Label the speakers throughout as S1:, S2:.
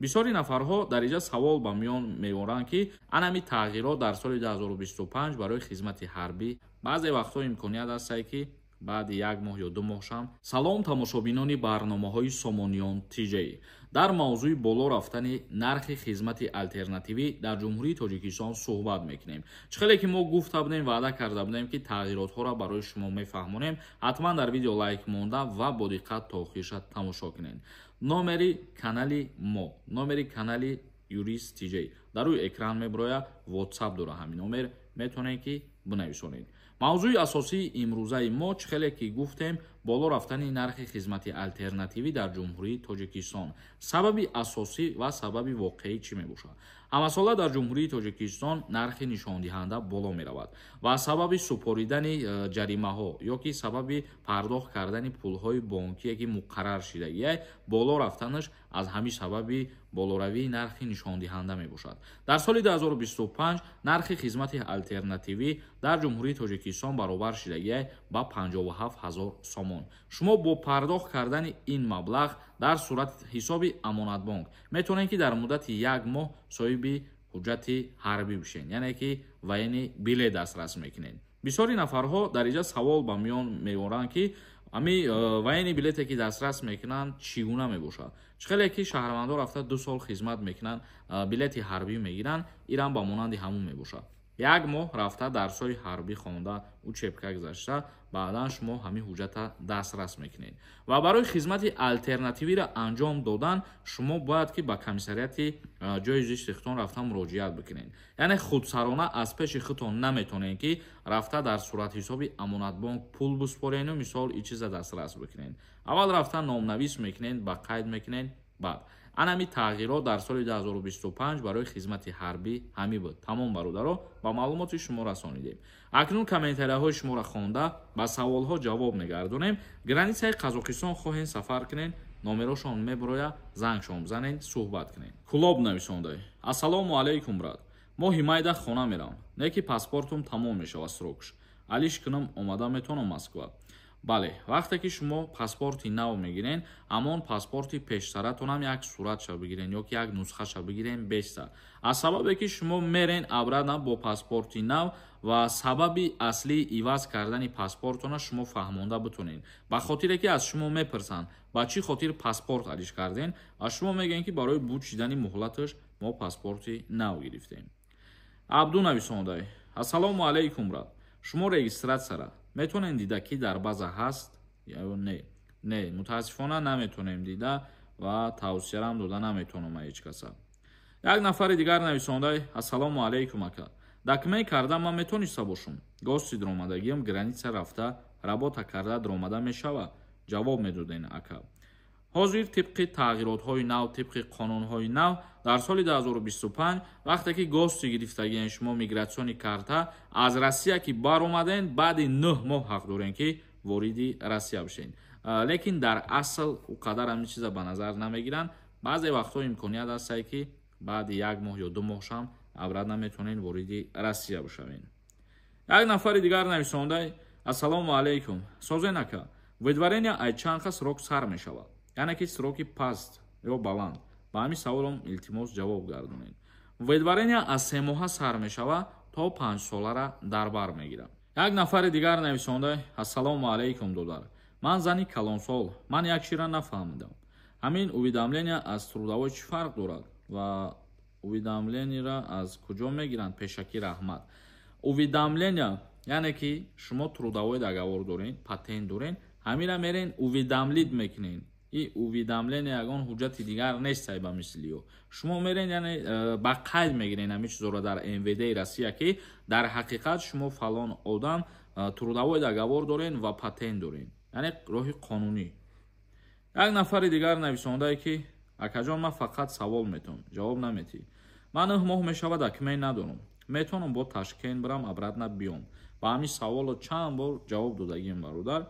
S1: Бисёри нафарҳо дар инҷа савол ба миён меоранд, ки анами тағйирот дар соли 2025 барои хизмати ҳарбӣ баъзе вақтҳо имконият ҳастае, ки баъди як моҳ ё 2 моҳшам. Салом, тамошобинони барномаҳои Сомониён ТЖ. Дар мавзӯи боло рафтани нархи хизмати алтернативӣ дар Ҷумҳурии Тоҷикистон суҳбат мекунем. Чӣ хеле ки мо гуфта будем, ваъда карда будем, ки тағйиротҳоро барои шумо мефаҳмонем, ҳатман дар видео лайк монда ва бо диққат то охирша тамошо кунед. Номери канали мо, номери канали Юрист ТЖ дар рӯи экран мебирояд, WhatsApp дора ҳамин номер, метавонед, ки бинависонед. Мавзӯи асосии имрӯзаи мо, чӣ хеле ки гуфтем, боло рафтани нархи хизмати алтернативӣ дар Ҷумҳурии Тоҷикистон. Сабаби асосӣ ва сабаби воқеӣ чӣ мебошад? Ҳамасола дар Ҷумҳурии Тоҷикистон нархи нишондиҳанда боло меравад ва сабаби супоридани ҷаримаҳо ё ки сабаби пардохт кардани пулҳои бонкие, ки муқаррар шидагиай, боло рафтанаш аз ҳамин сабаби болоравии нархи нишондиҳанда мебошад. Дар соли 2025 нархи хизмати алтернативӣ дар Ҷумҳурии Тоҷикистон баробар шидагиай ба 57 ҳазор сомон. Шумо бо пардохт кардани ин маблағ дар сурати ҳисоби Амонатбонк метавонед, ки дар муддати як моҳ соҳиби ҳуҷҷати ҳарбӣ бишед, яъне ки военный билет дастрас мекунед. Бисёри нафарҳо дар инҷа савол ба миён меоранд, ки ами военный билете, ки дастрас мекунанд, чӣ гуна мебошад? Чӣ хеле ки шаҳрвандо рафта 2 сол хизмат мекунанд, билети ҳарбӣ мегиранд, ирам ба монанди ҳамун мебошад. Як моҳ рафта дарсҳои ҳарбӣ хонда, учебка гузашта, баъдан шумо ҳамин ҳуҷҷата дастрас мекунед. Ва барои хизмати алтернативиро анҷом додан шумо бояд, ки ба комиссариати ҷои зисти худтон рафта муроҷиат бикунед, яъне худсарона аз пеши худтон наметонед, ки рафта дар суратҳисоби Амонатбонк пул биспорену, мисол, и чиза дастрас бикунед. Аввал рафта номнавис мекунед, ба қайд мекунед. Баъд анами тағйирот дар соли 2025 барои хизмати ҳарбӣ ҳамин буд. Тамом, бародаро, ба маълумоти шумо расонидем. Акнун комментарияҳои шуморо хонда, ба саволҳо ҷавоб мегардонем. Границаи Қазоқистон хоҳем сафар кунед, номерошон мебирояд, зангшон бизанед, суҳбат кунед. Кулоб нависонда: «Ассалому алайкум, брат. Моҳи майда хона мерам, не ки паспортум тамом мешавад, срокш алиш кунам, омада метавонам Москва?» Бале, вақте ки шумо паспорти нав мегирен, ҳамон паспорти пештаратонам як суратша бигирен ё ки як нусхаша бигирен беста, аз сабабе ки шумо мерен обратно бо паспорти нав ва сабаби аслии иваз кардани паспортона шумо фаҳмонда битонед, ба хотире ки аз шумо мепурсанд, ба чӣ хотир паспорт алиш карден, ва шумо мегӯед, ки барои буд шидани муҳлаташ мо паспорти нав гирифтем. Абду нависондай: «Ассалому алайкум, брат. Шумо регистратсияра метавонем дида, ки дар база ҳаст ё не?» Не, мутаассифона, наметавонем дида ва тавсиярам дода наметавонам ҳеҷ каса. Як нафари дигар нависондай: «Ассалому алайкум, ака. Документ карда ман метониста бошум? Гости дромадагиам, граница рафта работа карда дромада мешава? Ҷавоб медоден, ака». Ҳозир тибқи тағйиротҳои нав, тибқи қонунҳои нав дар соли 2025, вақте ки гости гирифтагиен шумо, миграционный карта, аз Россия ки баромаден, баъди 9 моҳ ҳақ дорем, ки вориди Россия бишед. Лекин дар асл ӯ қадар ҳамин чиза ба назар намегиранд. Баъзе вақтҳо имконият ҳастае, ки баъди як моҳ ё 2 моҳшам обратно метавонед вориди Россия бишавед. Як нафари дигар нависондай: «Ассалому алайкум, созен, ака. Выдворение ай чанд срок сар мешавад, яъне ки сроки паст ё баланд? Ба ҳамин саволом, илтимос, ҷавоб гардонед». Выдворение аз 3 моҳа сар мешавад, то 5 солара дар бар мегирад. Як нафари дигар нависонда: «Ассалому алайкум, додар. Ман зани калонсол, ман як чира нафаҳмидам. Ҳамин уведомление аз трудовой чӣ фарқ дорад ва уведомлениеро аз куҷо мегиранд? Пешакӣ раҳмат». Уведомление, яъне ки шумо трудовой договор дорен, патент дорен, ҳамира мерен, уведомлить мекунен. И уведомление ягон ҳуҷҷати дигар нест, ба мисли ё шумо мерен, яъне ба қайд мегирен ҳамин чизоро дар МВД Россия, ки дар ҳақиқат шумо фалон одам, трудовой договор дорен ва патент дорен, яъне роҳи қонунӣ. Як нафари дигар нависондае, ки «Акаҷон, ман фақат савол метавон, ҷавоб наметӣ. Ман 9 моҳ мешавад, документ надорам. Метавонам бо Ташкент бирам, обратно биём?» Ба ҳамин саволо чанд бор ҷавоб додагим, бародар.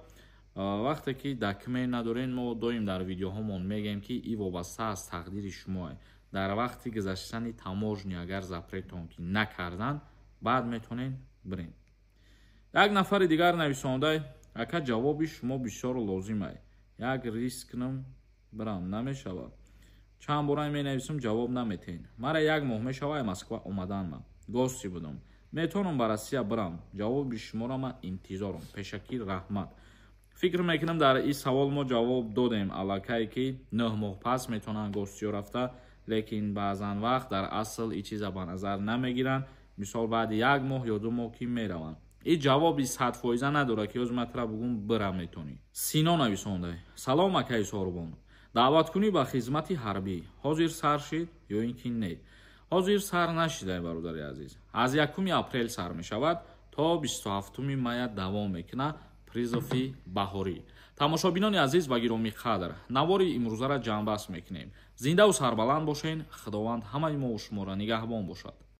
S1: Вақте ки документ надорен, мо доим дар видеоҳомон мегӯем, ки и вобаста аз тақдири шумоа. Дар вақти гузаштани таможня агар запретон ки накардан, баъд метавонен бирен. Як нафари дигар нависондай: «Ака, ҷавоби шумо бисёр лозимай. Як риск кунам, бирам намешавад?» Чанд бора менависам, ҷавоб наметен. Мара як моҳ мешава Москва омаданма, гости будам. Метавонам ба Россия бирам? Ҷавоби шуморо ман интизорам. Пешакӣ раҳмат. Фикр мекунам, дар ин савол мо ҷавоб додем аллакай, ки 9 моҳ пас метавонанд гостиё рафта, лекин баъзан вақт дар асл и чиза ба назар намегиранд. Мисол, баъди як моҳ ё 2 моҳ ки мераванд. Ин ҷавоби 100% надорад, ки ҳозир ман тра бугум, бира, метонӣ. Сино нависонда: «Салом, акаи Сорбон, даъваткунӣ ба хизмати ҳарбӣ ҳозир сар шид ё ин ки не?» Ҳозир сар нашидай, бародари азиз. Аз 1 апрел сар мешавад, то 27 мая давом мекунад призыви баҳорӣ. Тамошобинони азиз ва гиромӣ қадр, навори имрӯзаро ҷамъбаст мекунем. Зиндаву сарбаланд бошен. Худованд ҳамаи мову шуморо нигаҳбон бошад.